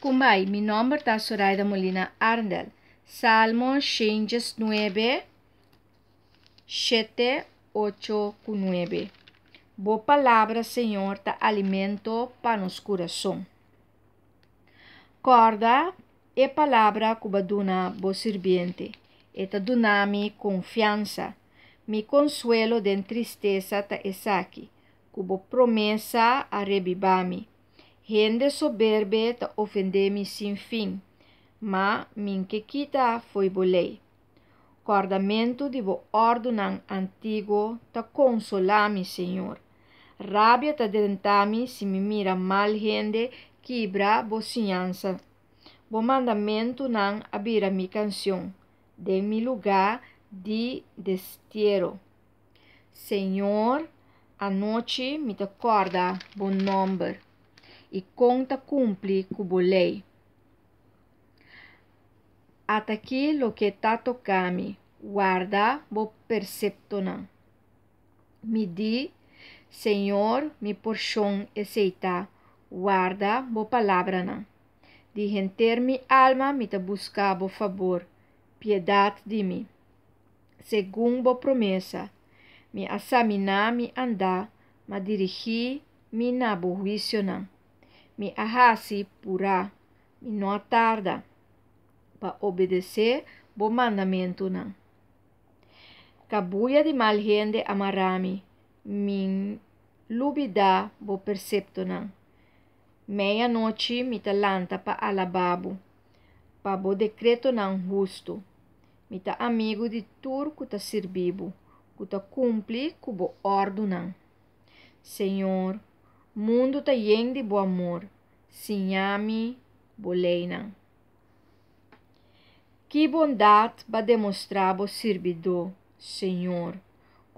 Kumbai, mi nomber ta Soraida Molina Arndel. Salmo 119, 7, 8 ku 9. Bo palabra, Señor, ta alimento pa nos kurason. Kòrda e palabra ku Bo a duna bo sirbiente. E ta duna mi konfiansa. Mi konsuelo den tristesa ta esaki, ku bo promesa a rebibá mi. Hende soberbe ta ofendé mi sin fin, ma mi n'ke kita fo'i bo lei. Kòrdamentu di bo òrdunan antiguo ta konsolá mi, Señor. Rabia ta drenta mi si mi mira mal hende kibra bo siñansa. Bo mandamentunan a bira mi kansion den mi lugá di destiero. Señor, anochi mi ta kòrda bo nòmber i kon ta kumpli ku bo lei. At'akí loke ta toka mi, warda bo perseptonan. Mi di, Señor, mi porshon esei ta, warda bo palabranan. Di henter mi alma mi ta buska bo fabor, piedat di mi. Segun bo promesa, mi a saminá mi andá, ma dirigí mi na bo huisionan. Mi a hasi purá, mi no a tarda, pa obedesé bo mandamentunan. Kabuya di mal hende a mará mi, mi n lubidá bo perseptonan. Meianochi mi ta lanta pa alabá bo, pa bo dekretonan hustu. Mi ta amigu di tur ku ta sirbi bo, ku ta kumpli ku bo òrdunan. Señor, mundu ta yen di bo amor, siña mi bo leinan. Ki bondat b'a demostrá bo sirbidó, Señor,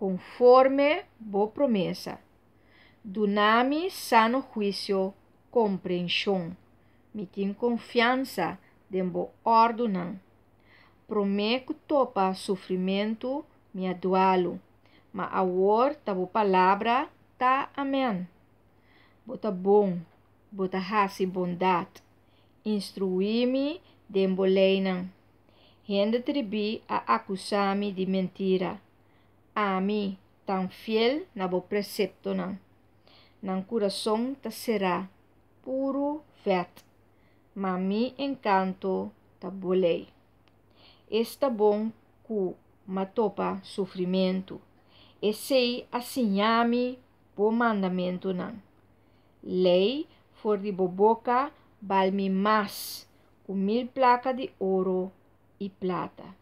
konforme bo promesa! Duna mi sano huisio, komprenshon. Mi tin konfiansa den bo òrdunan. Promé ku topa sufrimentu mi a dualu, ma awor ta bo palabra ta amèn. Bo ta bon, bo ta hasi bondat. Instruí mi den bo leinan. Hende tribí a akusá mi di mentira. Ami tan fiel na bo preseptonan. Nan kurason ta será puru vèt. Ma mi enkanto ta bo lei. Esta bon ku m'a topa sufrimentu! Esei a siña mi bo mandamentunan. Lei for di bo boka bal mi mas ku mil plaka di oro i plata.